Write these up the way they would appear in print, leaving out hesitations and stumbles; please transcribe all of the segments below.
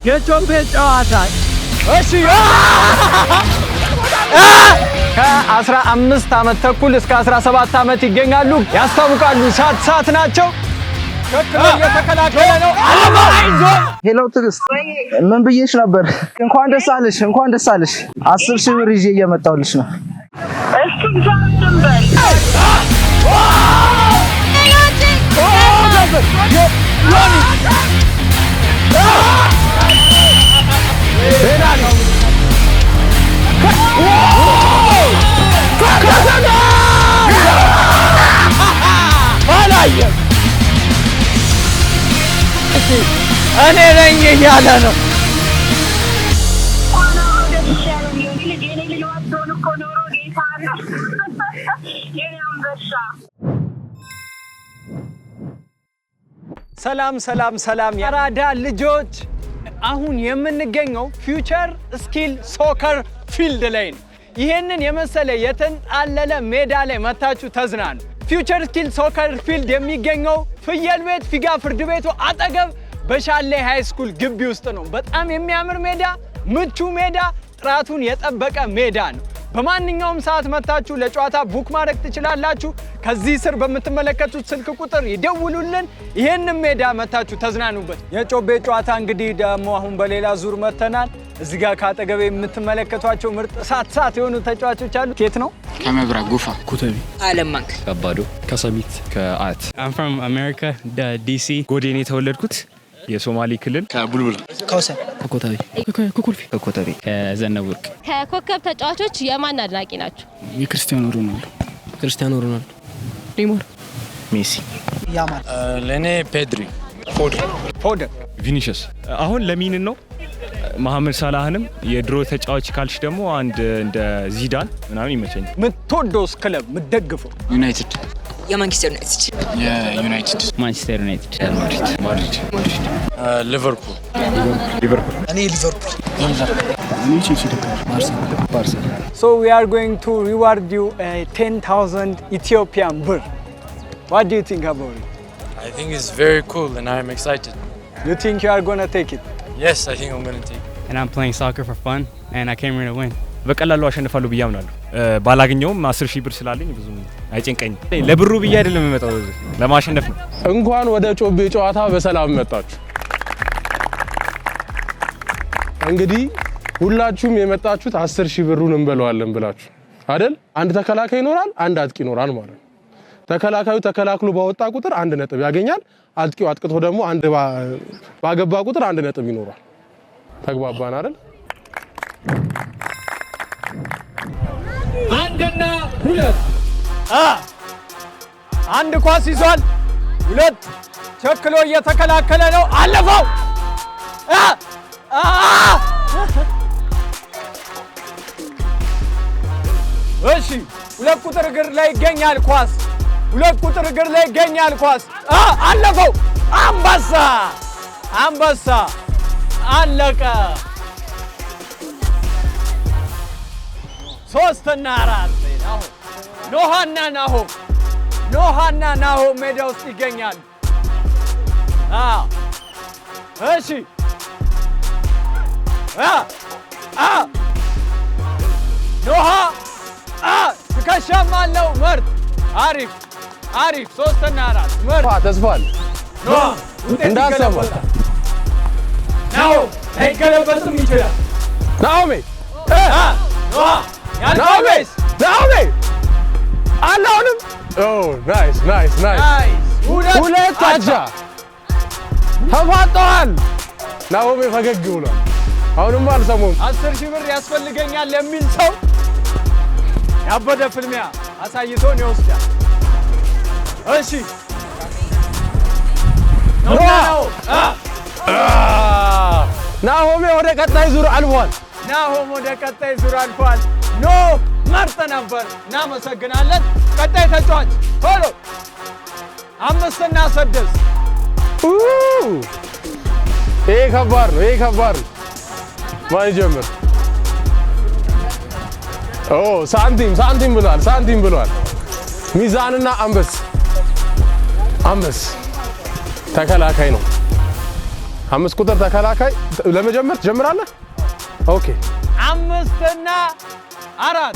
የጮቤ ጨዋታ። እሺ፣ ከ15 ዓመት ተኩል እስከ 17 ዓመት ይገኛሉ። ያስታውቃሉ። ሳት ሳት ናቸው። ቸክሎ እየተከላከለ ነው። አለማ ይዞ። Hello ትዕግስት፣ ምን ብዬሽ ነበር? እንኳን ደስ አለሽ፣ እንኳን ደስ አለሽ። 10,000 ብር ይዤ እየመጣሁልሽ ነው። እስኪ እግዚአብሔርን በል። ዮኒ ቤናሊ ከተማ አላየም። እኔ ነኝ እያለ ነው። እንኳን አብሮ ደስ ያለን። የኔ ልጅ፣ የኔ ልጅ ባትሆን እኮ ኖሮ ጌታ ነው የኔ አንበሳ። ሰላም ሰላም ሰላም፣ የአራዳ ልጆች፣ አሁን የምንገኘው Future Skill Soccer Field ላይ ነው። ይህንን የመሰለ የተንጣለለ ሜዳ ላይ መታችሁ ተዝናኑ። Future Skill Soccer Field የሚገኘው ፍየል ቤት ፊጋ ፍርድ ቤቱ አጠገብ በሻሌ High School ግቢ ውስጥ ነው። በጣም የሚያምር ሜዳ፣ ምቹ ሜዳ፣ ጥራቱን የጠበቀ ሜዳ ነው። በማንኛውም ሰዓት መታችሁ ለጨዋታ book ማድረግ ትችላላችሁ። ከዚህ ስር በምትመለከቱት ስልክ ቁጥር ይደውሉልን። ይህንን ሜዳ መታችሁ ተዝናኑበት። የጮቤ ጨዋታ እንግዲህ ደግሞ አሁን በሌላ ዙር መተናል። እዚህ ጋር ከአጠገቤ የምትመለከቷቸው ምርጥ ሳት ሳት የሆኑ ተጫዋቾች አሉ። ኬት ነው? ከመብራት ጎፋ። ኮተቤ። አለም ባንክ። ከባዶ። ከሰሚት፣ ከአያት። I'm from America, the DC. ጎዴን የተወለድኩት የሶማሌ ክልል። ከቡልቡላ። ከወሰን። ከኮተቤ፣ ከኮልፌ፣ ከኮተቤ። ከዘነበ ወርቅ። ከኮከብ ተጫዋቾች የማን አድናቂ ናቸው? የክርስቲያኖ ሮናልዶ፣ ክርስቲያኖ ሮናልዶ፣ ኔይማር፣ ሜሲ፣ ያማል። ለእኔ ፔድሪ። ፎደን። ቪኒሽስ። አሁን ለሚንን ነው፣ መሐመድ ሳላህንም። የድሮ ተጫዋች ካልሽ ደግሞ አንድ እንደ ዚዳን ምናምን ይመቸኛል። የምትወደውስ ክለብ የምትደግፈው? ዩናይትድ። የማንቸስተር ዩናይትድ። የዩናይትድ። ማንቸስተር ዩናይትድ። ማድሪድ። ሊቨርፑል። እኔ ሊቨርፑል። እኔ ቼልሲ ደጋፊ። ባርሳ። So we are going to reward you 10,000 Ethiopian birr. What do you think about it? I think it's very cool and I'm excited. You think you are gonna take it? Yes, I think I'm gonna take it. And I'm playing soccer for fun, and I came here to win. በቀላሉ አሸንፋለሁ ብዬ አምናለሁ። ባላገኘውም 10,000 ብር ስላለኝ ብዙም አይጨንቀኝም። ለብሩ ብዬ አይደለም የምመጣው፣ ለማሸነፍ ነው። እንኳን ወደ ጮቤ ጨዋታ በሰላም መጣችሁ። እንግዲህ ሁላችሁም የመጣችሁት 10,000 ብሩን እንበለዋለን ብላችሁ አይደል? አንድ ተከላካይ ይኖራል፣ አንድ አጥቂ ይኖራል ማለት ነው። ተከላካዩ ተከላክሎ ባወጣ ቁጥር አንድ ነጥብ ያገኛል። አጥቂው አጥቅቶ ደግሞ አንድ ባገባ ቁጥር አንድ ነጥብ ይኖራል። ተግባባን አይደል? አንድና ሁለት፣ አንድ ኳስ ይዟል። ሁለት ቸክሎ እየተከላከለ ነው። አለፈው። አ አ እሺ፣ ሁለት ቁጥር እግር ላይ ይገኛል ኳስ። ሁለት ቁጥር እግር ላይ ይገኛል ኳስ። አለፈው። አንበሳ፣ አንበሳ፣ አለቀ። ሶስትና አራት ናሆ፣ ኖሃና ናሆ፣ ኖሃና ናሆ ሜዳ ውስጥ ይገኛሉ። እሺ፣ አ አ ኖሃ ትከሻም አለው። ምርጥ፣ አሪፍ አሪፍ። ሶስትና አራት ምርጥ። ተስፋ አለ። ኖሃ ውጤት እንዳሰማ። ይገለበጣል። ናሆ ላይገለበጥም ይችላል። ናኦሜ። ኖሃ ያልቃል ናኦሜ። ወይስ? ናኦሜ አለ አሁንም። ኦ nice, nice, nice። Nice። ሁለት አቻ ተፋጠዋል። ናኦሜ ፈገግ ብሏል። አሁንም አልሰሙም። 10,000 ብር ያስፈልገኛል የሚል ሰው ያበደ ፍልሚያ አሳይቶን ይወስዳል። እሺ፣ ኖህ ናሆሜ ወደ ቀጣይ ዙር አልፏል። ናሆም ወደ ቀጣይ ዙር አልፏል። ኖ መርጥ ነበር። እናመሰግናለን። ቀጣይ ተጫዋች ቶሎ፣ አምስትና ስድስት። ይሄ ከባድ ነው። ይሄ ከባድ ነው። ማን ይጀምር? ኦ ሳንቲም፣ ሳንቲም ብሏል። ሳንቲም ብሏል። ሚዛንና አንበስ። አንበስ ተከላካይ ነው። 5 ቁጥር ተከላካይ ለመጀመር ትጀምራለህ? Okay። 5 እና 4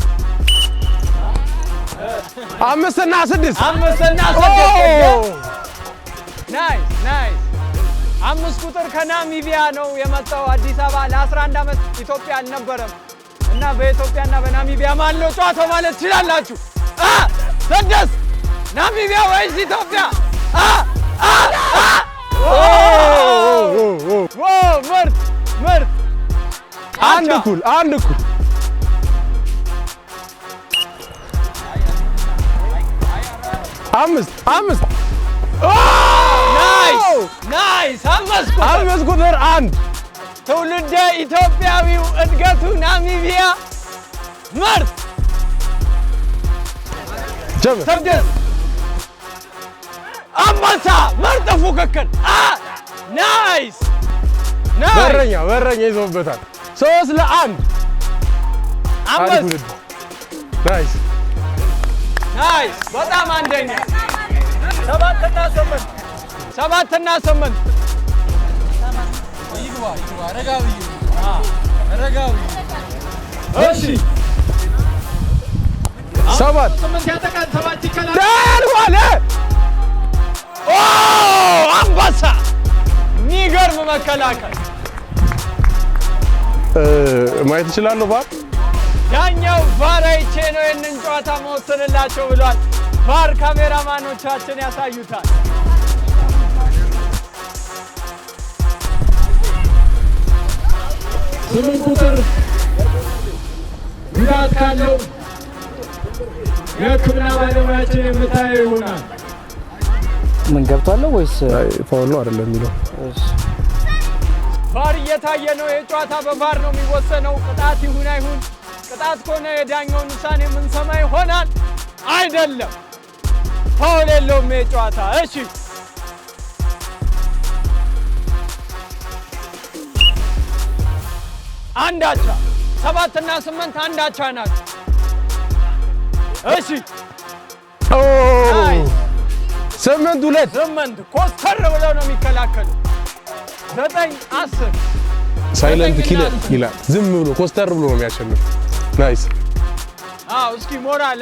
5 እና 6 5 እና 6። Nice, nice። 5 ቁጥር ከናሚቢያ ነው የመጣው አዲስ አበባ። ለ11 ዓመት ኢትዮጵያ አልነበረም እና በኢትዮጵያና በናሚቢያ ማን ነው ጨዋታው ማለት ትችላላችሁ። 6 ናሚቢያ ወይስ ኢትዮጵያ? ምርጥ ምርጥ። አንድ እኩል አንድ እኩል። 5 5። Nice, nice። 5 ቁጥር። 5 ቁጥር 1። ትውልደ ኢትዮጵያዊው እድገቱ ናሚቢያ፣ ምርጥ። ጀምር። 6 አንበሳ፣ ምርጥ ፉክክር። Nice, nice። በረኛ በረኛ ይዞበታል። 3-1። 5። Nice. Nice፣ በጣም አንደኛ። 7 እና 8፣ 7 እና 8። ይግባ ይግባ። ረጋ ብዬ፣ ረጋ ብዬ። እሺ። 7። 8 ያጠቃል፣ 7 ይከላከላል። አልፏል። ኦ አንበሳ፣ የሚገርም መከላከል። ማየት እችላለሁ VAR? ዳኛው VAR አይቼ ነው ይህንን ጨዋታ መወሰንላቸው ብሏል። VAR ካሜራማኖቻችን ያሳዩታል። 8 ቁጥር ጉዳት ካለው የሕክምና ባለሙያችን የምታየው ይሆናል። ምን ገብቷል ወይስ Foul ነው አይደለም የሚለው? VAR እየታየ ነው። የጨዋታ በ VAR ነው የሚወሰነው። ቅጣት ይሁን አይሁን፣ ቅጣት ከሆነ የዳኛውን ውሳኔ የምንሰማ ይሆናል። አይደለም፣ foul የለውም የጨዋታ። እሺ፣ አንድ አቻ፣ 7 እና 8 አንድ አቻ ናቸው። እሺ። 8-2። 8 ኮስተር ብለው ነው የሚከላከሉ። 9-10። Silent killer ይላል። ዝም ብሎ ኮስተር ብሎ ነው የሚያሸንፍ። Nice. አዎ፣ እስኪ ሞራል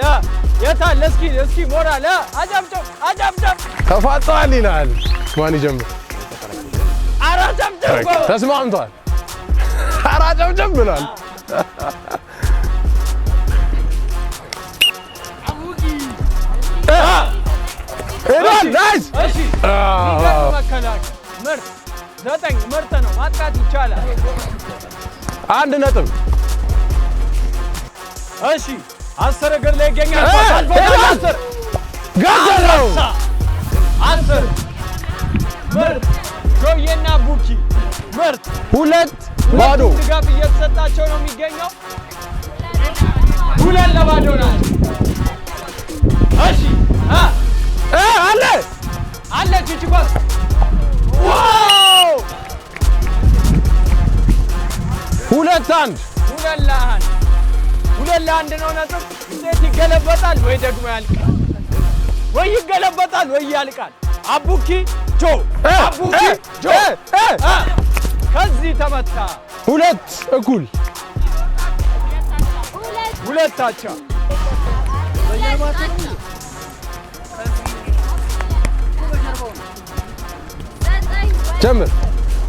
የታለ? እስኪ እስኪ ሞራል፣ አጨብጭብ አጨብጭብ። ተፋጠዋል ይላል። ማን ይጀምር? ኧረ አጨብጭብ። ተስማምቷል። ኧረ አጨብጭብ ብሏል። ሄዷል። Nice. እሺ፣ የሚገርም መከላከል፣ ምርጥ። 9 ምርጥ ነው። ማጥቃት ይቻላል። 1 ነጥብ። እሺ፣ 10 እግር ላይ ይገኛል። አልፎታል። 10። ገደለው። 10 ምርጥ። ጆዬና ቡኪ ምርጥ። 2-0። ሁለቱም ድጋፍ እየተሰጣቸው ነው የሚገኘው። 2-0 ናቸው። እሺ። አለ። አለች እቺ ኳስ። Wow! 2-1። 2-1፣ 2-1 ነው ነጥብ። ውጤት ይገለበጣል ወይ ደግሞ ያልቃል፣ ወይ ይገለበጣል ወይ ያልቃል። አቡኪ ጆ፣ አቡኪ ጆ ከዚህ ተመታ። 2 እኩል። 2 አቻ። ጀምር።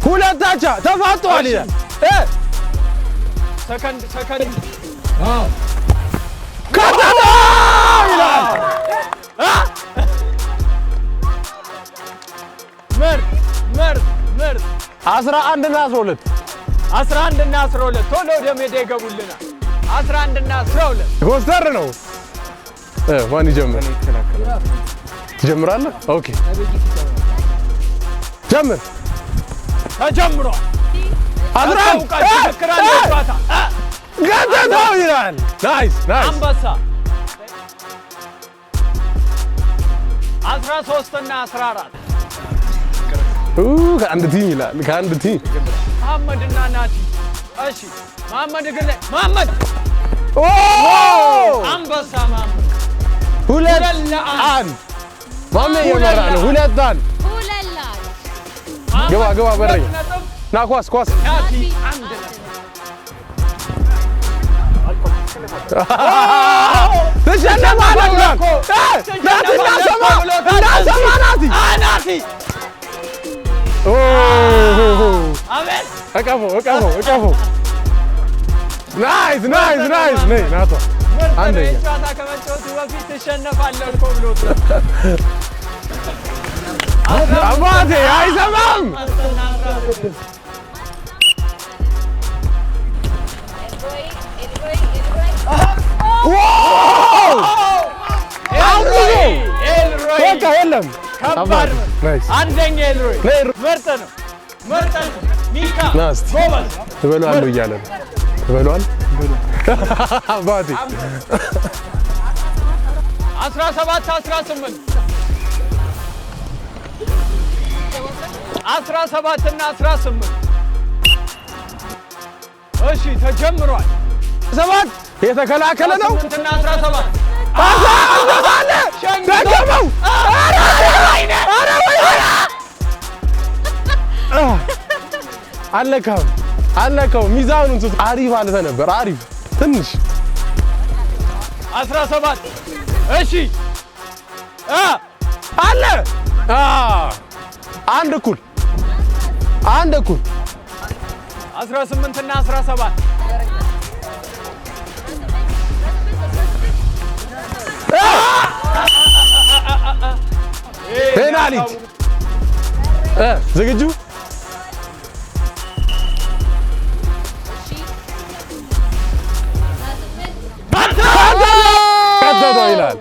2 አቻ፣ ተፋጠዋል ይላል። ሰከንድ ሰከንድ። ከተተው ይላል። ምርጥ ምርጥ ምርጥ። 11 እና 12። 11 እና 12 ቶሎ ወደ ሜዳ ይገቡልናል። 11 እና 12። ኮስተር ነው። ማን ይጀምር? ትጀምራለህ? Okay፣ ጀምር። ተጀምሯል። 11። ያስታውቃል። ፉክክር አለ ጨዋታ። ገተተው ይላል። Nice, nice. አንበሳ። 13 እና 14። ከአንድ team ይላል። ከአንድ team። መሐመድ እና ናቲ። እሺ፣ መሐመድ እግር ላይ፣ መሐመድ፣ አንበሳ መሐመድ። 2-1። ማሜ እየመራ ነው። 2-1። ግባ ግባ በረኛ። ነጥብ። ና ኳስ ኳስ ናቲ 1 ነጥብ። ትሸነፋለህ ብሏል። ናቲ እንዳሰማ እንዳሰማ ናቲ። ናቲ። ኦ። አቤት! እቀፈው እቀፈው እቀፈው። Nice, nice, nice። ነይ ናቷ። ምርጥ ነው። አንደኛ። ይህን ጨዋታ ከመጫወቱ በፊት ትሸነፋለህ እኮ ብሎት ነው። አባቴ አይሰማም። 15ና 16። Wow! ኤልሮይ ኤልሮይ! በቃ የለም። ከባድ ነው። Nice። አንደኛ ኤልሮይ። ነይ። ምርጥ ነው፣ ምርጥ ነው። ሚካ። ና እስቲ። ጎበዝ። ትበለዋለሁ እያለ ነው። ትበለዋል አባቴ። 17 18፣ 17 እና 18። እሺ ተጀምሯል። 7 የተከላከለ ነው። 8 እና 17። አለ ደገመው። ኧረ ወይኔ! አለካም አለካው ሚዛኑን ስቶ አሪፍ አልፈ ነበር። አሪፍ ትንሽ። 17፣ እሺ አለ 1 እኩል፣ 1 እኩል። 18 እና 17። ፔናልቲ ዝግጁ? ከተተው ይላል።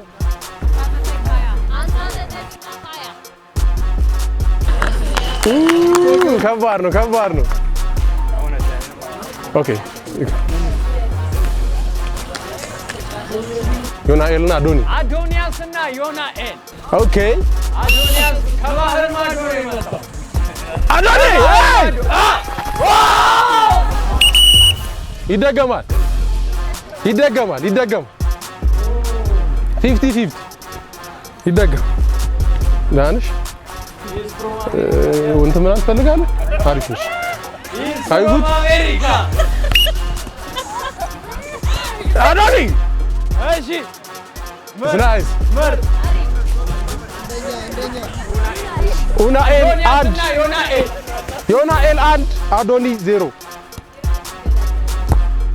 ከባድ ነው፣ ከባድ ነው። Okay፣ ዮናኤልና አዶኒ። አዶንያስ እና ዮናኤል። Okay. አዶንያስ ከባህር ማዶ ነው የመጣው። አዶኒ ይደገማል፣ ይደገማል፣ ይደገማል። 50-50 ይደገም። ደህና ነሽ? እንትን ምናምን ትፈልጋለህ? አሪፍ ነሽ። አይጉድ። አሜሪካ። አዶኒ። እሺ። Nice. ምርጥ። ኡናኤል 1። አዶንያስ እና ዮናኤል። ዮናኤል 1፣ አዶኒ 0።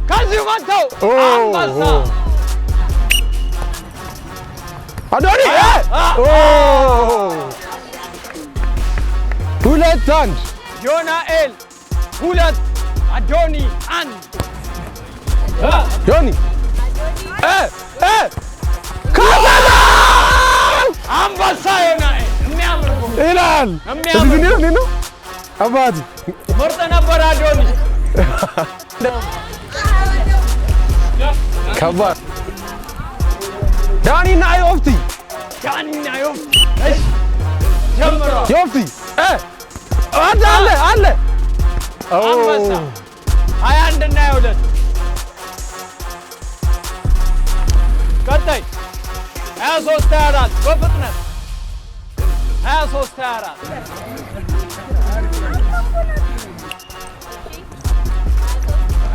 ከዚሁ መጥተው አንበሳ። አዶኒ 2-1። ዮናኤል 2፣ አዶኒ 1። ዮኒ ከተተው። አንበሳ ዮናኤል የሚያምር ጎል። ይላል። የሚያምር። እዚህ ነው ነው አባቴ። ምርጥ ነበር አዶኒ። ከባድ ዳኒና ዮፍቲ። ዳኒና ዮፍቲ፣ እሺ ጀምሯል። ዮፍቲ አለ አለ አለ። አንበሳ። 21 እና 22፣ ቀጣይ 23 24፣ በፍጥነት 23 24፣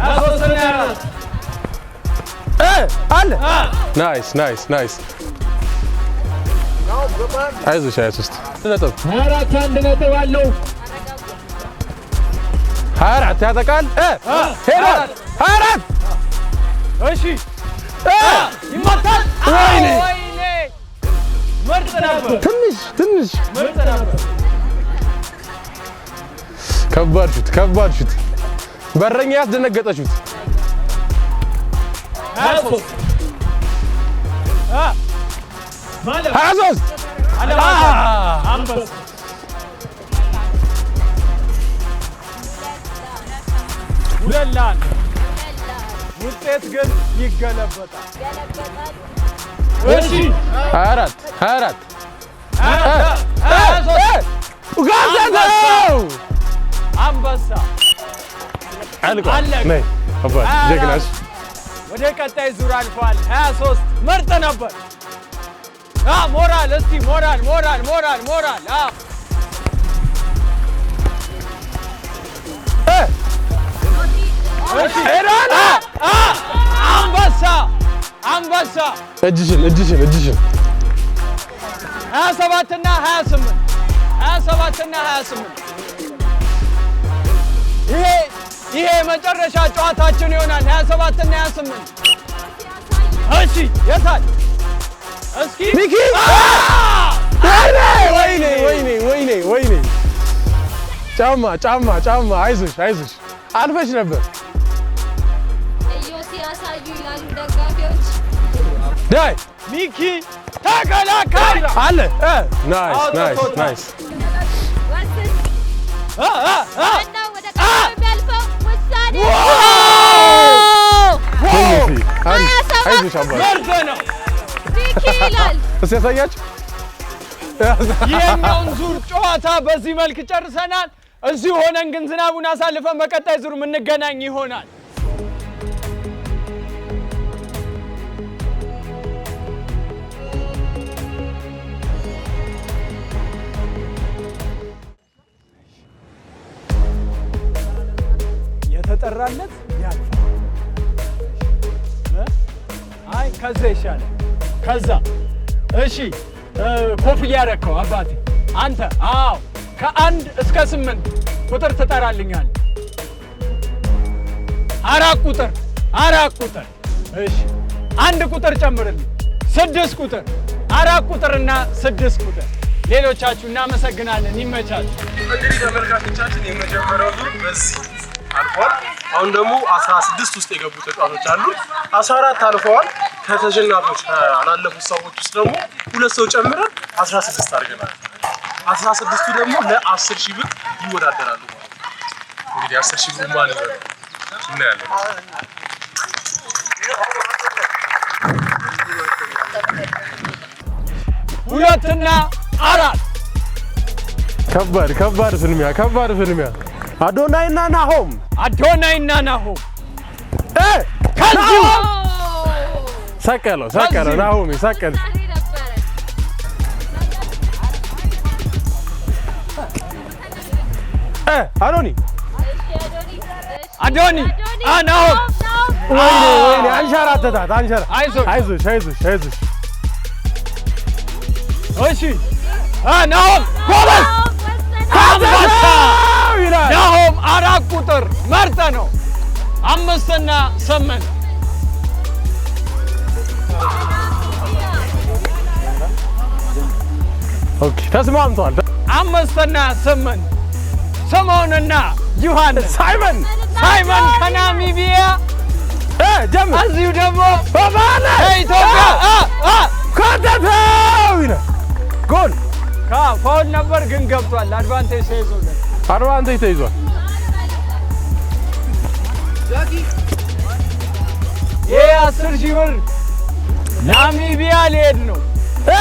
23 እና 24። አለ። Nice, nice, nice። አይዞሽ። 23 ነጥብ። 24 1 ነጥብ አለው። 24 ያጠቃል ሄዷል 24። እሺ ይመታል። ወይኔ! ወይኔ! ምርጥ ነበር። ትንሽ ትንሽ። ምርጥ ነበር። ከባድ shoot፣ ከባድ shoot። በረኛ ያስደነገጠ shoot። 23 ማለት 23። አንበሳ። 2-1 ውጤት ግን ይገለበጣል። እሺ። 24 24። 23። ጋዘዘው። አንበሳ። አልቋል። አለቀ። ነይ አባት ጀግናሽ። ወደ ቀጣይ ዙር አልፏል። 23 ምርጥ ነበር። ሞራል እስቲ፣ ሞራል ሞራል ሞራል ሞራል። ሄዷል። አንበሳ አንበሳ። እጅሽን እጅሽን እጅሽን። 27 እና 28፣ 27 እና 28። ይሄ የመጨረሻ ጨዋታችን ይሆናል። 27 እና 28። እሺ፣ የታል? እስኪ ሚኪ፣ ወይኔ ወይኔ ወይኔ ወይኔ ወይኔ! ጫማ ጫማ ጫማ! አይዞሽ አይዞሽ፣ አልፈሽ ነበር። ኢዮሲ ያሳዩ ይላሉ ደጋፊዎች። ዳይ። ሚኪ ተከላካይ አለ። Nice, nice, nice። ወስን። አ አ አ ዋናው ወደ ቀጣዩ የሚያልፈው ውሳኔ። አይዞሽ አባት። ምርጥ ነው። ሚኪ ይላል። እስኪ ያሳያችሁ። ይሄኛውን ዙር ጨዋታ በዚህ መልክ ጨርሰናል። እዚሁ ሆነን ግን ዝናቡን አሳልፈን በቀጣይ ዙር የምንገናኝ ይሆናል። የተጠራለት ያልፋል። እ? አይ፣ ከዛ ይሻላል። ከዛ እሺ፣ ኮፍያ ያረከው አባቴ አንተ። አዎ፣ ከ1 እስከ 8 ቁጥር ትጠራልኛል። 4 ቁጥር፣ 4 ቁጥር። እሺ፣ 1 ቁጥር ጨምርልኝ። 6 ቁጥር፣ 4 ቁጥርና 6 ቁጥር። ሌሎቻችሁ እናመሰግናለን። ይመቻችሁ። እንግዲህ ተመልካቾቻችን፣ የመጀመሪያው ዙር በዚህ አልፏል። አሁን ደግሞ 16 ውስጥ የገቡ ተጫዋቾች አሉ። 14 አልፈዋል። ከተሸናፊዎች ካላለፉት ሰዎች ውስጥ ደግሞ ሁለት ሰው ጨምረን 16 አድርገናል። 16ቱ ደግሞ ለ10 ሺህ ብር ይወዳደራሉ ማለት ነው። እንግዲህ 10 ሺህ ብር ማን ይበላል እናያለን። 2ና 4። ከባድ ከባድ ፍልሚያ፣ ከባድ ፍልሚያ። አዶናይ እና ናሆም። አዶናይ እና ናሆም ከዚሁ ሰቀለው ሰቀለው፣ ናሆም ሰቀል። ውሳኔ ነበረ። አዶኒ። አዶኒ፣ ናሆም። ወይኔ ወይኔ፣ አንሸራተታት አንሸራ አይዞሽ። አይዞሽ አይዞሽ አይዞሽ። እሺ፣ ናሆም ጎበዝ፣ አንበሳ። ይላል። ናሆም 4 ቁጥር መርጠ ነው። 5ና 8። Okay፣ ተስማምቷል። 5ና 8፣ ስምዖንና ዮሐንስ። ሳይመን። ሳይመን ከናሚቢያ። ጀምር። እዚሁ ደግሞ በማለ ከኢትዮጵያ ከተተው ይላል፣ ጎል። Foul ነበር ግን ገብቷል። Advantage ተይዞለት። Advantage ተይዟል። ይሄ 10,000 ብር ናሚቢያ ሊሄድ ነው። ይሄ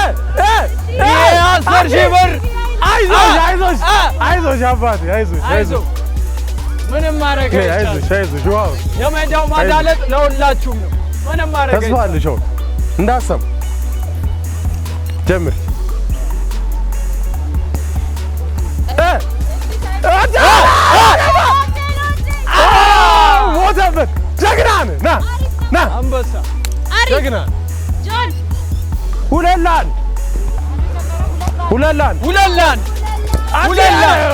10,000 ብር አይዞሽ አይዞሽ አይዞሽ አባቴ፣ አይዞሽ። አይዞህ፣ ምንም ማድረግ አይቻልም። አይዞሽ አይዞሽ፣ wow። የሜዳው ማዳለጥ ለሁላችሁም ነው። ምንም ማድረግ ተስፋ አይቻልም። አለሽ። አሁን እንዳሰብ ጀምር። ሞተበት። ጀግና ነህ። ና ና። አንበሳ። ጀግና። ጆን። 2-1፣ 2-1። 2-1፣ 2-1።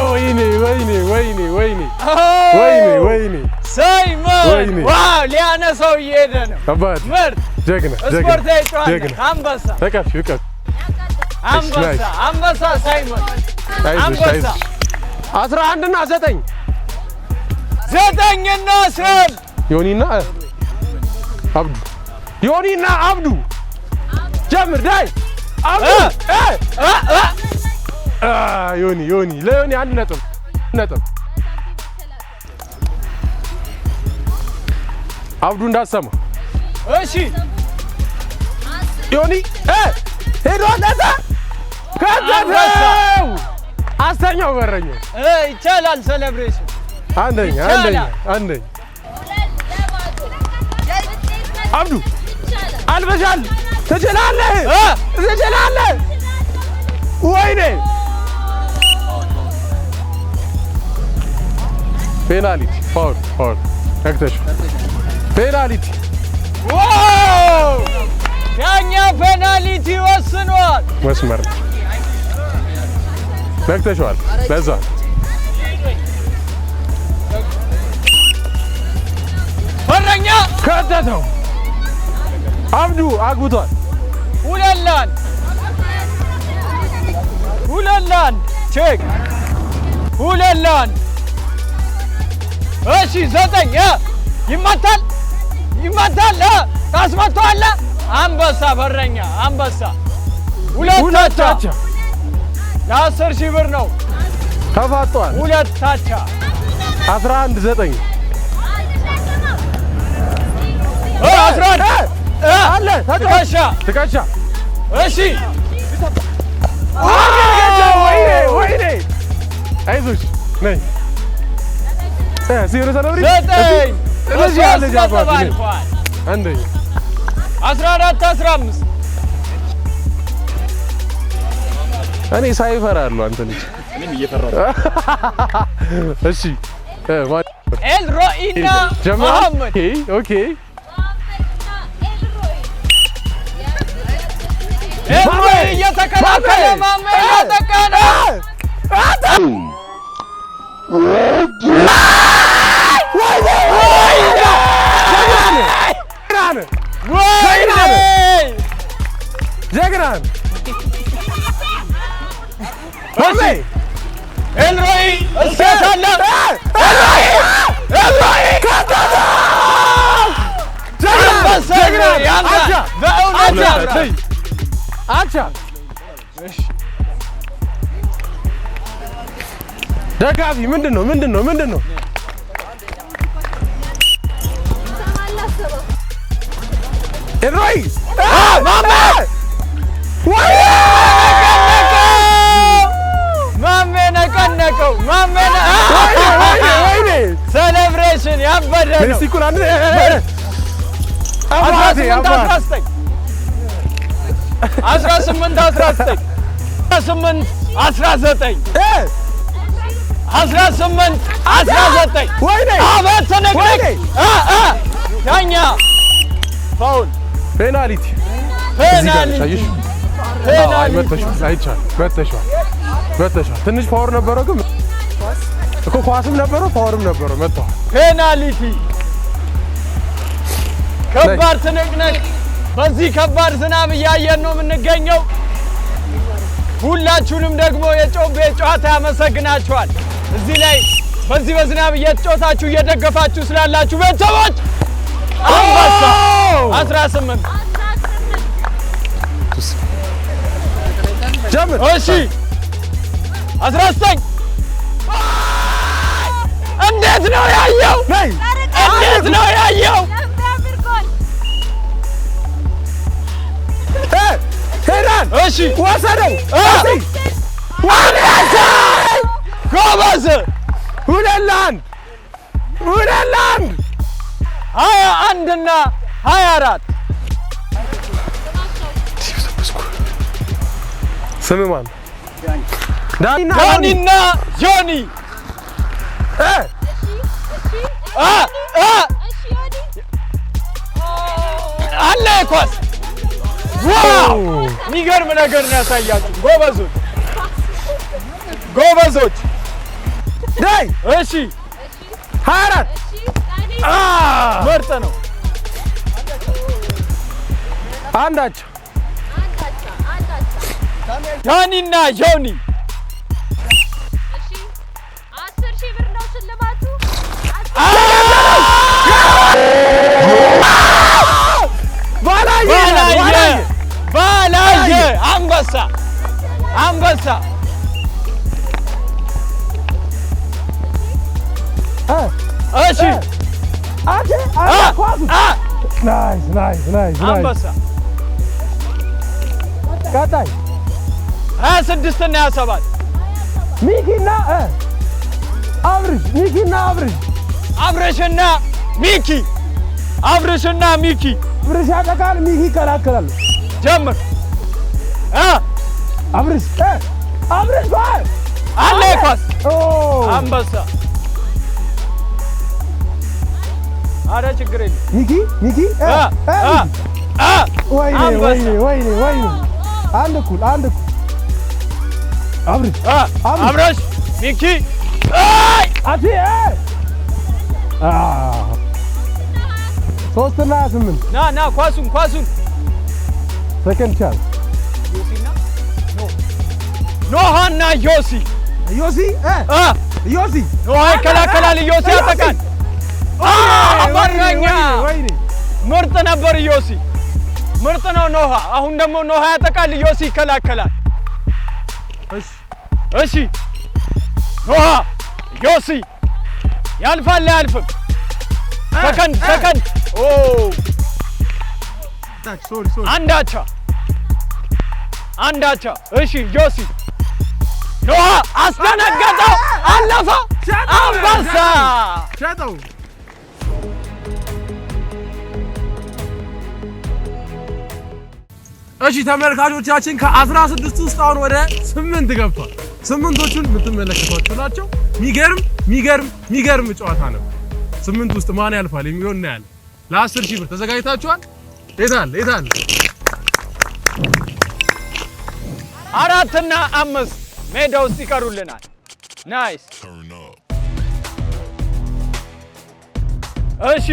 ወይኔ ወይኔ ወይኔ ወይኔ ወይኔ ወይኔ! ሳይመን። ወይኔ! Wow፣ ሊያነሳው እየሄደ ነው። አባት። ምርጥ ጀግና ጀግና። ስፖርታዊ ጨዋታ። ጀግና። አንበሳ። ተቀፍ ይቀፍ። አንበሳ። Nice. አንበሳ ሳይመን። አይዞሽ። አንበሳ። አይዞሽ። 11 እና 9። 9ና 11። ዮኒና አብዱ፣ ዮኒና አብዱ፣ ጀምር ዳይ አብዱ። ዮኒ ዮኒ፣ ለዮኒ 1 ነጥብ ነጥብ። አብዱ እንዳሰማ። እሺ። ዮኒ ሄዷል። እዛ ከተተው፣ አስተኛው በረኛው። ይቻላል celebration። አንደኛ አንደኛ አንደኛ። አብዱ አልበሻል። ትችላለህ ትችላለህ። ወይኔ፣ penalty፣ foul foul ነክተሽ። ፔናልቲ Wow! ዳኛ ፔናልቲ ወስኗል። መስመር ነክተሽዋል። ለዛ በረኛ ከተተው። አብዱ አግብቷል። 2-1 2-1 check 2-1። እሺ 9 ይመታል ይመታል ታስመታዋለህ። አንበሳ በረኛ አንበሳ 2 አቻ ለ10,000 ብር ነው። ተፋጧል። 2 አቻ 11-9 11 አለ ትከሻ ትከሻ እሺ ወይኔ ወይኔ አይዞሽ ነይ ሲሆነ ሰለብሪ 9 እዚህ ያለ በ3 ጃባ ነጥብ አልፏል። አንደኛ 14-15 እኔ ሳይፈራለሁ አንተ ልጅ እኔም እየፈራሁ እሺ ኤልሮኢና ጀምራል። መሐመድ Okay okay ኤልሮኢ እየተከላከለ ማሜ እያጠቃ ነው። ወይኔ ጀግና እሺ ኤልሮኢ እስከት አለ አንበሳ ኤልሮኢ ያምራል። በእውነት ያምራል። አቻ ደጋፊ ምንድን ነው? ምንድን ነው? ምንድን ነው? ኤልሮይ ማሜ ማሜ ነቀነቀው። ማሜ ወይኔ Celebration ያበደ ነው። ሜሲ እኩል አንድ አባቴ 18 19 18 19 18 19 18 19 ወይኔ አቤት ትንቅንቅ! ዳኛ foul ፔናልቲ እዚህ ጋር ነች። ፔናልቲ አየሽ? አይ ፔናልቲ መተሽዋል፣ አይቻልም። መተሽዋል፣ መተሽዋል። ትንሽ power ነበረው ግን እኮ ኳስም ነበረው power ም ነበረው። መተዋል። ፔናልቲ ከባድ ትንቅንቅ። በዚህ ከባድ ዝናብ እያየን ነው የምንገኘው። ሁላችሁንም ደግሞ የጮቤ ጨዋታ ያመሰግናችኋል። እዚህ ላይ በዚህ በዝናብ እየተጫወታችሁ እየደገፋችሁ ስላላችሁ ቤተሰቦች አንበሳ 18 ጀምር። እሺ 19 እንዴት ነው ያየው? ነይ እንዴት ነው ያየው? ሄዳን እሺ ወሰደው። ጎበዝ 2-1 2-1 21 እና 24 ስም ማን? ዳኒና ዳኒና ጆኒ አ አ አለ ኳስ። Wow! የሚገርም ነገር ነው ያሳያችሁ። ጎበዞች ጎበዞች። ዳይ እሺ 24 ምርጥ ነው። አንዳቸው ዳኒና ጆኒ 10,000 ብር ነው ሽልማቱ። ባላየ ባላየ ባላየ አንበሳ አንበሳ እሺ Nice nice nice nice። አንበሳ ቀጣይ 26 እና 27 ሚኪና አብርሽ ሚኪና አብርሽ አብርሽና ሚኪ አብርሽና ሚኪ አብርሽ ያጠቃል፣ ሚኪ ይከላከላል። ጀምር አብርሽ አብርሽ ባይ አለ ኳስ አንበሳ አረ ችግር የለም። ሚኪ ሚኪ ወይኔ ወይኔ ወይኔ ወይኔ አንድ እኩል አንድ እኩል። አብርሽ አብርሽ ሚኪ አቲ 3 እና 28። ና ና ኳሱን ኳሱን። Second chance። ኖሃና ዮሲ። ዮሲ ዮሲ። ኖሃ ይከላከላል፣ ዮሲ ያጠቃል። በረኛ። ምርጥ ነበር ዮሲ፣ ምርጥ ነው ኖሃ። አሁን ደግሞ ኖሃ ያጠቃል፣ ዮሲ ይከላከላል። እሺ ኖሃ ዮሲ ያልፋል አያልፍም? ሰከንድ ሰከንድ ኦ አንድ አቻ አንድ አቻ። እሺ ዮሲ ኖሃ አስደነገጠው፣ አለፈ። አንበሳ። ሸጠው። እሺ ተመልካቾቻችን፣ ከ16 ውስጥ አሁን ወደ 8 ገብቷል። ስምንቶቹን የምትመለከቷቸው ናቸው። ሚገርም ሚገርም ሚገርም ጨዋታ ነበር። ስምንት ውስጥ ማን ያልፋል የሚለውን እናያለን። ለ10,000 ብር ተዘጋጅታችኋል? የታል የታል? 4ና 5 ሜዳ ውስጥ ይቀሩልናል። Nice። እሺ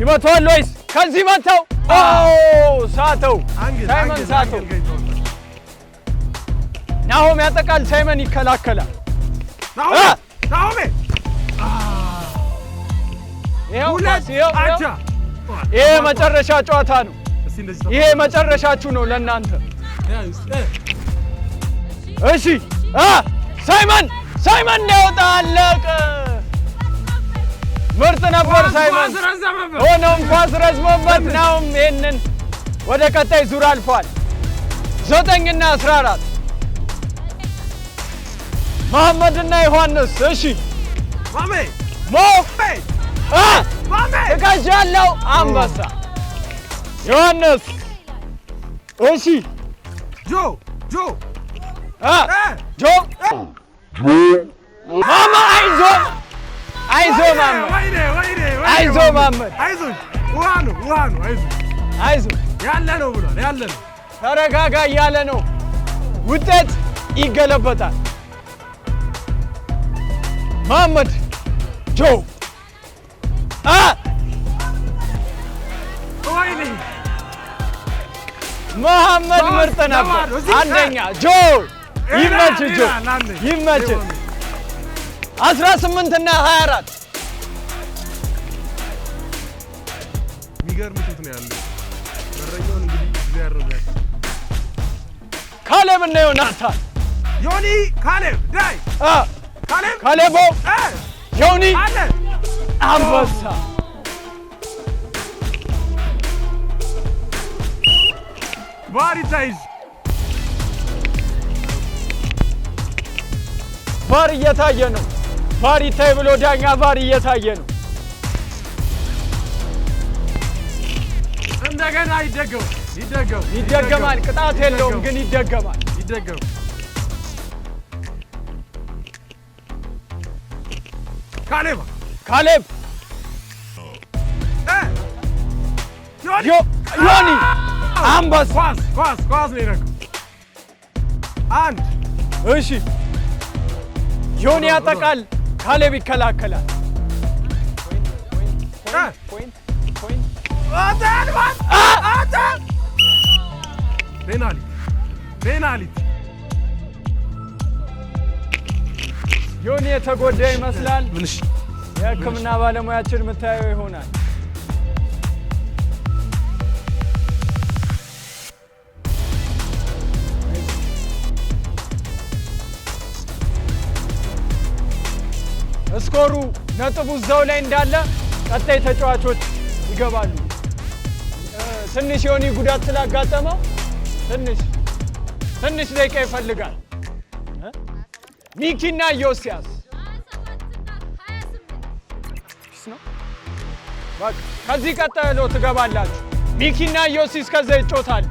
ይመታዋል ወይስ ከዚህ መተው? ኦ ሳተው፣ ሳይመን ሳተው። ናሆም ያጠቃል፣ ሳይመን ይከላከላል። ናሆሜ። ይኸው ኳስ፣ ይኸው ይኸው። ይሄ መጨረሻ ጨዋታ ነው። ይሄ መጨረሻችሁ ነው ለእናንተ። እሺ ሳይመን ሳይመን ሊያወጣ አለቀ። ምርጥ ነበር ሳይመን። ሆኖም ኳስ ረዝሞበት ናሆም ይሄንን ወደ ቀጣይ ዙር አልፏል። 9ና 14 መሐመድና ዮሐንስ። እሺ ሞ ትከሻ ያለው አንበሳ ዮሐንስ። እሺ ጆ ጆ ጆ ማማ አይዞ አይዞ ማመድ አይዞ ማመድ። አይዞሽ፣ ውሃ ነው ውሃ ነው፣ አይዞ። አይዞ። ያለ ነው ብሏል፣ ያለ ነው። ተረጋጋ እያለ ነው። ውጤት ይገለበጣል። መሐመድ ጆ ወይኔ። መሐመድ ምርጥ ነበር። አንደኛ ጆ ይመች፣ ጆ ይመች። 18 እና 24። የሚገርም shoot ነው ያለው። በረኛውን እንግዲህ እግዚአብሔር ነው የሚያውቀው። ካሌብ እና ዮናታን። ዮኒ ካሌብ ዳይ ካሌብ። ካሌቦ ዮኒ አንበሳ። VAR ይታይዝ። VAR እየታየ ነው። VAR ይታይ ብሎ ዳኛ VAR እየታየ ነው። እንደገና ይደገም ይደገም። ይደገማል። ቅጣት የለውም ግን ይደገማል። ይደገም። ካሌብ። ካሌብ ዮኒ አንበሳ። ኳስ ኳስ ኳስ ነው የነካው። አንድ። እሺ ዮኒ ያጠቃል፣ ካሌብ ይከላከላል። Point point። Penalty penalty። ዮኒ የተጎዳ ይመስላል። የሕክምና ባለሙያችን የምታየው ይሆናል። Score ኡ ነጥቡ እዛው ላይ እንዳለ ቀጣይ ተጫዋቾች ይገባሉ። ትንሽ ዮኒ ጉዳት ስላጋጠመው ትንሽ ትንሽ ደቂቃ ይፈልጋል። ሚኪና ዮሲያስ ነው። በቃ ከዚህ ቀጥሎ ትገባላችሁ። ሚኪና ዮሲስ ከዛ ይጮታሉ።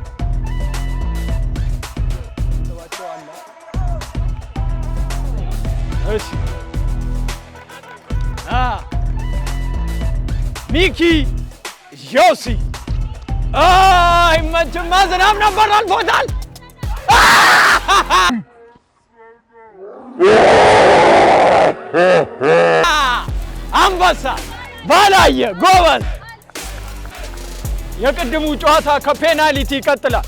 እሺ። ሚኪ ዮሲ። አይመችማ፣ ዝናብ ነበር፣ አልፎታል። አንበሳ ባላየ ጎበዝ። የቅድሙ ጨዋታ ከፔናልቲ ይቀጥላል።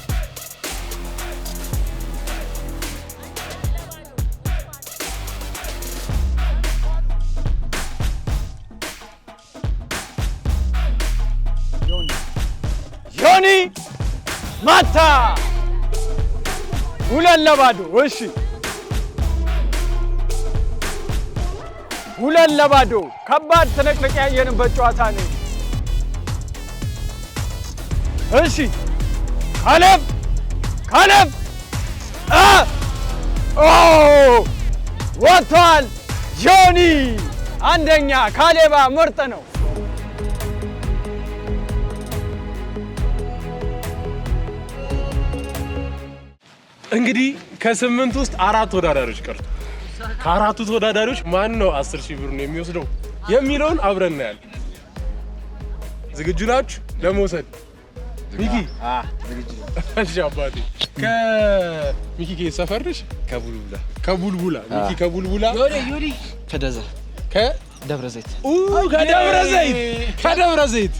ዮኒ ማታ 2-0። እሺ 2-0። ከባድ ትንቅንቅ ያየንበት ጨዋታ ነው። እሺ ካሌብ ካሌብ ወጥቷል። ዮኒ አንደኛ፣ ካሌባ ምርጥ ነው። እንግዲህ ከ8 ውስጥ 4 ተወዳዳሪዎች ቀርቶ ከአራቱ ተወዳዳሪዎች ማን ነው 10,000 ብሩን የሚወስደው የሚለውን አብረን እናያለን። ዝግጁ ናችሁ ለመውሰድ? ሚኪ እሺ አባቴ። ከሚኪ ከየት ሰፈር ነሽ? ከቡልቡላ። ከቡልቡላ። ሚኪ ከቡልቡላ። ከደዛ ከደብረ ዘይት። ከደብረ ዘይት። ከደብረ ዘይት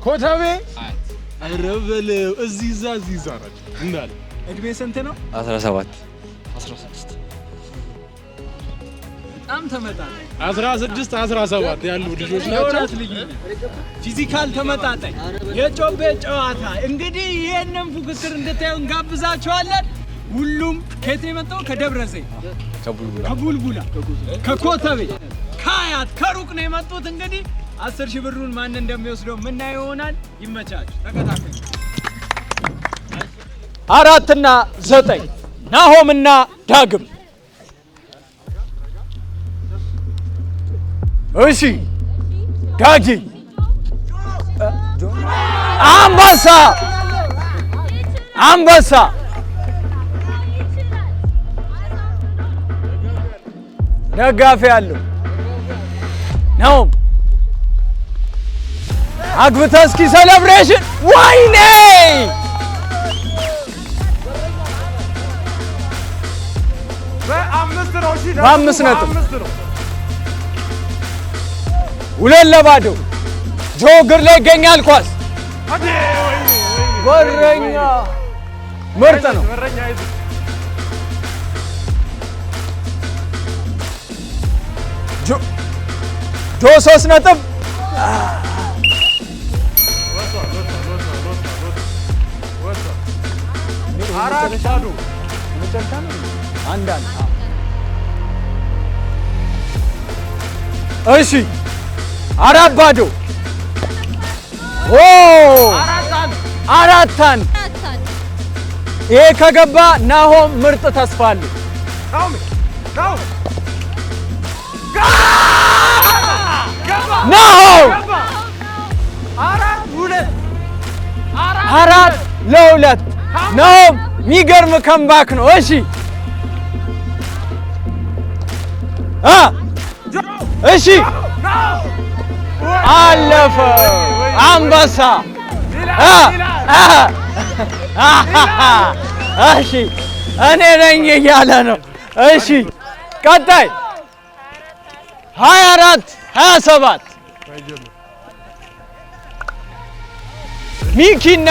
ኮተቤ። ኧረ በለው እዚህ እዛ እዚህ እዛ ናቸው እንዳለ። እድሜ ስንት ነው? 17። 16። በጣም ተመጣጣኝ። 16 17 ያሉ ልጆች ናቸው። Physical ተመጣጣኝ የጮቤ ጨዋታ። እንግዲህ ይህንን ፉክክር እንድታዩ እንጋብዛችኋለን። ሁሉም ከየት ነው የመጣው? ከደብረ ዘይት፣ ከቡልቡላ፣ ከኮተቤ፣ ከአያት፣ ከሩቅ ነው የመጡት። እንግዲህ 10,000 ብሩን ማን እንደሚወስደው ምናየው ይሆናል። ይመቻችሁ፣ ተከታተሉ። 4 እና 9 ናሆምና ዳግም። እሺ ዳጊ አንበሳ አንበሳ ደጋፊ አለው። ናሆም አግብተህ እስኪ celebration። ወይኔ በ5 ነጥብ 2-0። ጆ እግር ላይ ይገኛል ኳስ። በረኛ ምርጥ ነው። ጆ 3 ነጥብ። እሺ 4-0። 4-1። ይሄ ከገባ ናሆም ምርጥ ተስፋ አለው። ናሆም 4-2። ናሆም የሚገርም comeback ነው። እሺ እሺ አለፈ። አንበሳ። እሺ እኔ ነኝ እያለ ነው። እሺ ቀጣይ 24 27 ሚኪና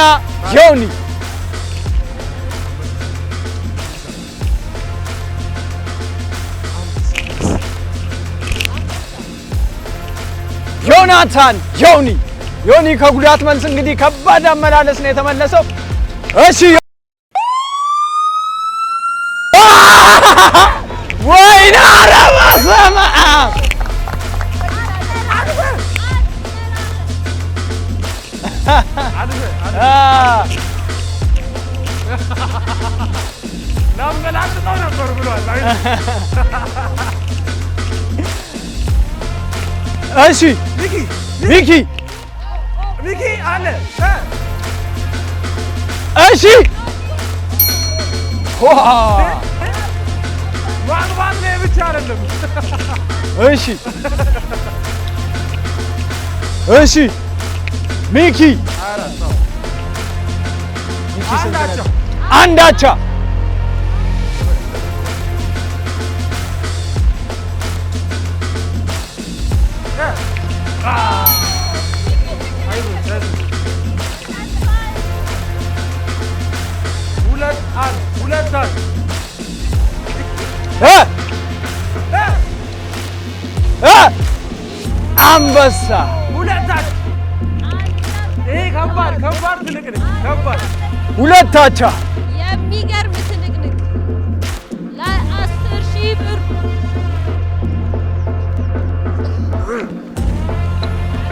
ዮኒ። ዮናታን ዮኒ። ዮኒ ከጉዳት መልስ እንግዲህ ከባድ አመላለስ ነው የተመለሰው። እሺ ወይኔ ኧረ በስመ አብ። ላመላጥጠው ነበር ብሏል። እሺ ሚኪ ሚኪ አለ። እሺ ማግባት ላይ ብቻ አይደለም። እሺ እሺ ሚኪ አንድ አቻ። አንበሳ ሁለት አቻ። የሚገርም ትንቅንቅ ለ10,000 ብር።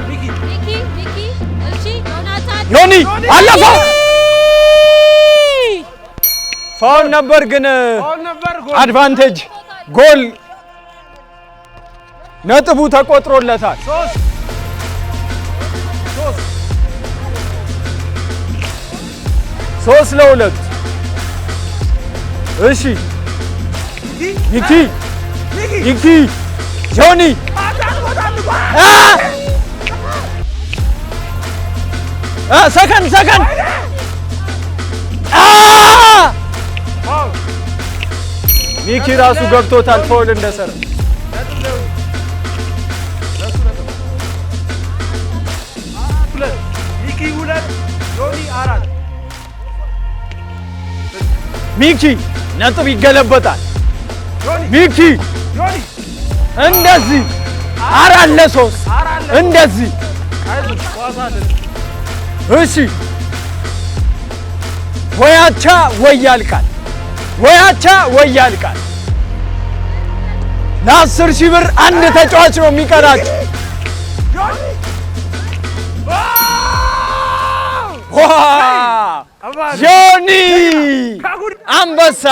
ሚኪ ሚኪ። እሺ ዮናታን ዮኒ አለፈው። Foul ነበር ግን advantage ጎል ነጥቡ ተቆጥሮለታል። 3-2። እሺ ሚኪ ሚኪ ጆኒ ሰከንድ ሰከንድ ሚኪ ራሱ ገብቶታል foul እንደሰራ። ሚኪ ነጥብ ይገለበጣል። ሚኪ እንደዚህ 4-3 እንደዚህ። እሺ ወይ አቻ ወይ ያልቃል። ወይ አቻ ወይ ያልቃል። ለ10,000 ብር አንድ ተጫዋች ነው የሚቀራቸው። ዮኒ አንበሳ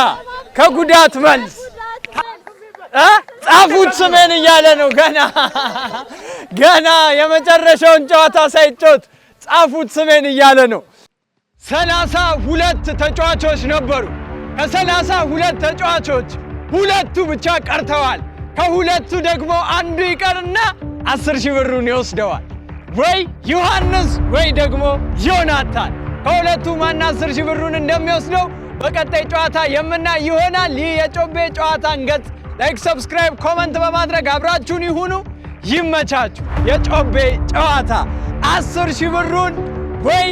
ከጉዳት መልስ ጻፉት ስሜን እያለ ነው። ገና ገና የመጨረሻውን ጨዋታ ሳይጫወት ጻፉት ስሜን እያለ ነው። 32 ተጫዋቾች ነበሩ። ከ32 ተጫዋቾች ሁለቱ ብቻ ቀርተዋል። ከሁለቱ ደግሞ አንዱ ይቀርና 10,000 ብሩን ይወስደዋል። ወይ ዮሐንስ ወይ ደግሞ ዮናታን። ከሁለቱ ማን 10,000 ብሩን እንደሚወስደው በቀጣይ ጨዋታ የምናይ ይሆናል። ይህ የጮቤ ጨዋታን ገጽ like፣ subscribe፣ comment በማድረግ አብራችሁን ይሁኑ። ይመቻችሁ። የጮቤ ጨዋታ 10,000 ብሩን ወይ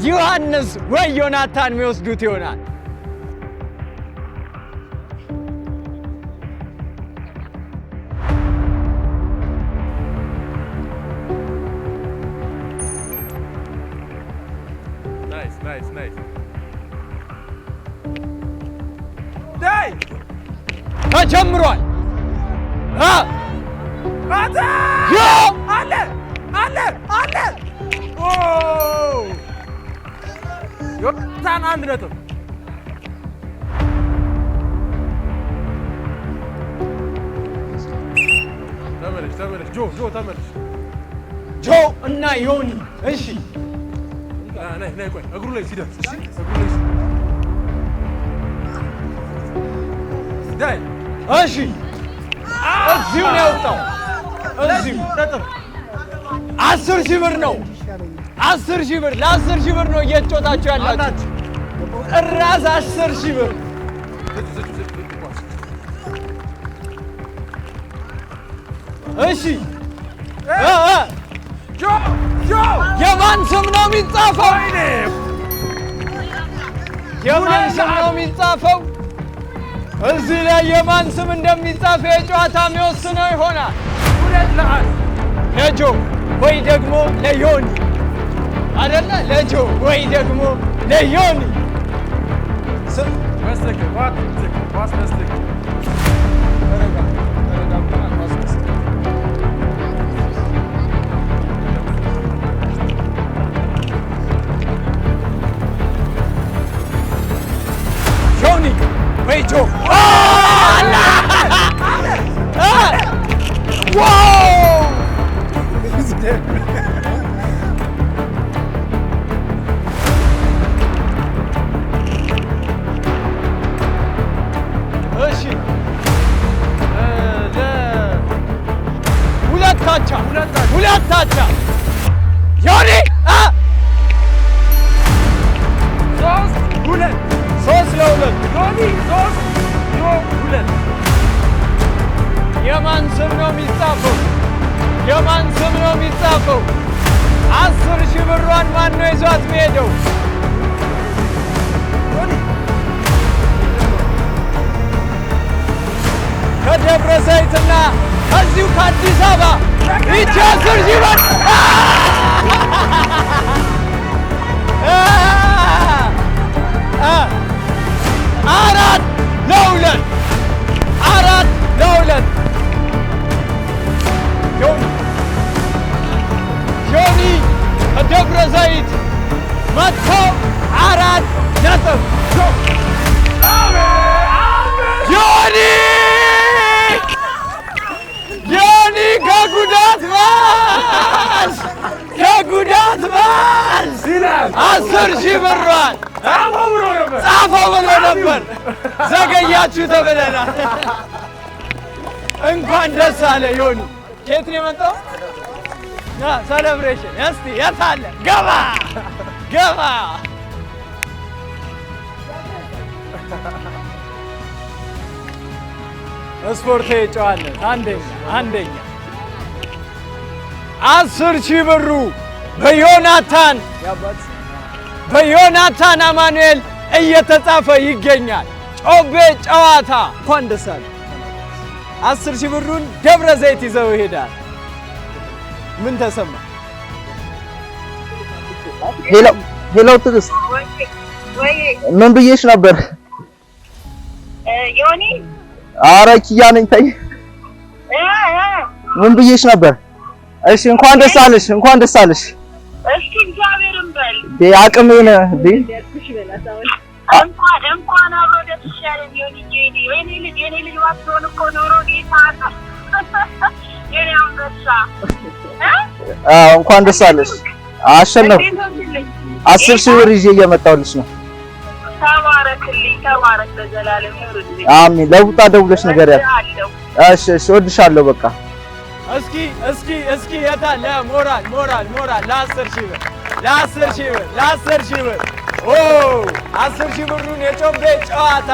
ዮሐንስ ወይ ዮናታን የሚወስዱት ይሆናል። ተጀምሯል። አለ አለ አለ ዮናታን 1 ነጥብ። ተመለሽ ተመለሽ ጆ ጆ ተመለሽ ጆ እና ዮኒ። እሺ ነይ ነይ ቆይ እግሩ ላይ ሲደርስ እሺ እግሩ ላይ ዳይ። እሺ እዚሁ ነው ያወጣው። እዚሁ 10,000 ብር ነው። 10,000 ብር ለ10,000 ብር ነው እየተጫወታችሁ ያላችሁ። እራስ 10,000 ብር። እሺ የማን ስም ነው የሚጻፈው? የማን ስም ነው የሚጻፈው? እዚህ ላይ የማን ስም እንደሚጻፍ የጨዋታ የሚወስነው ይሆናል። ለጆ ወይ ደግሞ ለዮኒ አይደለ? ለጆ ወይ ደግሞ ለዮኒ። ዮኒ ወይ ጆ። እሺ ሁለት አቻ ሁለት አቻ። ዮኒ 3-2። 3-2። ዮኒ 3፣ ዮ 2። የማን ስም ነው የሚጻፈው? የማን ስም ነው የሚጻፈው? 10,000 ብሯን ማን ነው ይዟት የሚሄደው? ከደብረ ዘይትና ከዚሁ ከአዲስ አበባ ይቺ 10,000 ብር 4-2፣ 4-2። ዮኒ፣ ዮኒ ከደብረ ዘይት መጥቶ 4 ነጥብ። ዮኒ፣ ዮኒ ከጉዳት መልስ፣ ከጉዳት መልስ 10,000 ብሯን ጻፈው ብሎ ነበር። ዘገያችሁ ተብለናል። እንኳን ደስ አለ ዮኒ። ከየት ነው የመጣው? Celebration እስቲ የት አለ? ገባ ገባ። ስፖርታዊ ጨዋነት አንደኛ አንደኛ። 10,000 ብሩ በዮናታን አማኑኤል እየተጻፈ ይገኛል። ጮቤ ጨዋታ፣ እንኳን ደስ አለ። 10,000 ብሩን ደብረ ዘይት ይዘው ይሄዳል። ምን ተሰማ? Hello hello፣ ትዕግስት። ወይ። ምን ብዬሽ ነበር? ዮኒ። አረ ኪያ ነኝ። ተይ። ምን ብዬሽ ነበር? እሺ፣ እንኳን ደስ አለሽ፣ እንኳን ደስ አለሽ። እስኪ እግዚአብሔርን በል። እንዴ፣ አቅሜን እንዴ። እንኳን አብሮ ደስ ያለን ዮኒዬ። የኔ ልጅ ባትሆን እኮ ኖሮ ጌታ የኔ አንበሳ። አዎ፣ እንኳን ደስ አለሽ። አሸነፍ 10,000 ብር ይዤ እየመጣሁልሽ ነው። ተባረክልኝ፣ ተባረክ፣ ለዘላለም ኑርልኝ። አሜን። ለቡጣ ደውለሽ ንገሪያት። እወድሃለሁ። እሺ እሺ፣ እወድሻለሁ። በቃ። እስኪ እስኪ እስኪ የታለ ሞራል ሞራል ሞራል? ለ10,000 ብር፣ ለ10,000 ብር፣ ለ10,000 ብር! ኦ፣ 10,000 ብሩን የጮቤ ጨዋታ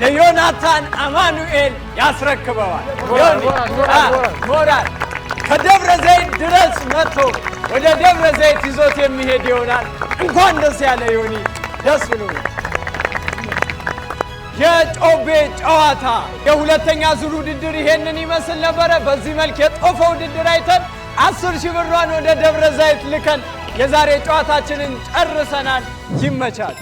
ለዮናታን አማኑኤል ያስረክበዋል። ዮኒ ሞራል ከደብረ ዘይት ድረስ መጥቶ ወደ ደብረ ዘይት ይዞት የሚሄድ ይሆናል። እንኳን ደስ ያለ ዮኒ፣ ደስ ብሎኛል። የጮቤ ጨዋታ የሁለተኛ ዙር ውድድር ይሄንን ይመስል ነበረ። በዚህ መልክ የጦፈ ውድድር አይተን 10,000 ብሯን ወደ ደብረ ዘይት ልከን የዛሬ ጨዋታችንን ጨርሰናል። ይመቻል።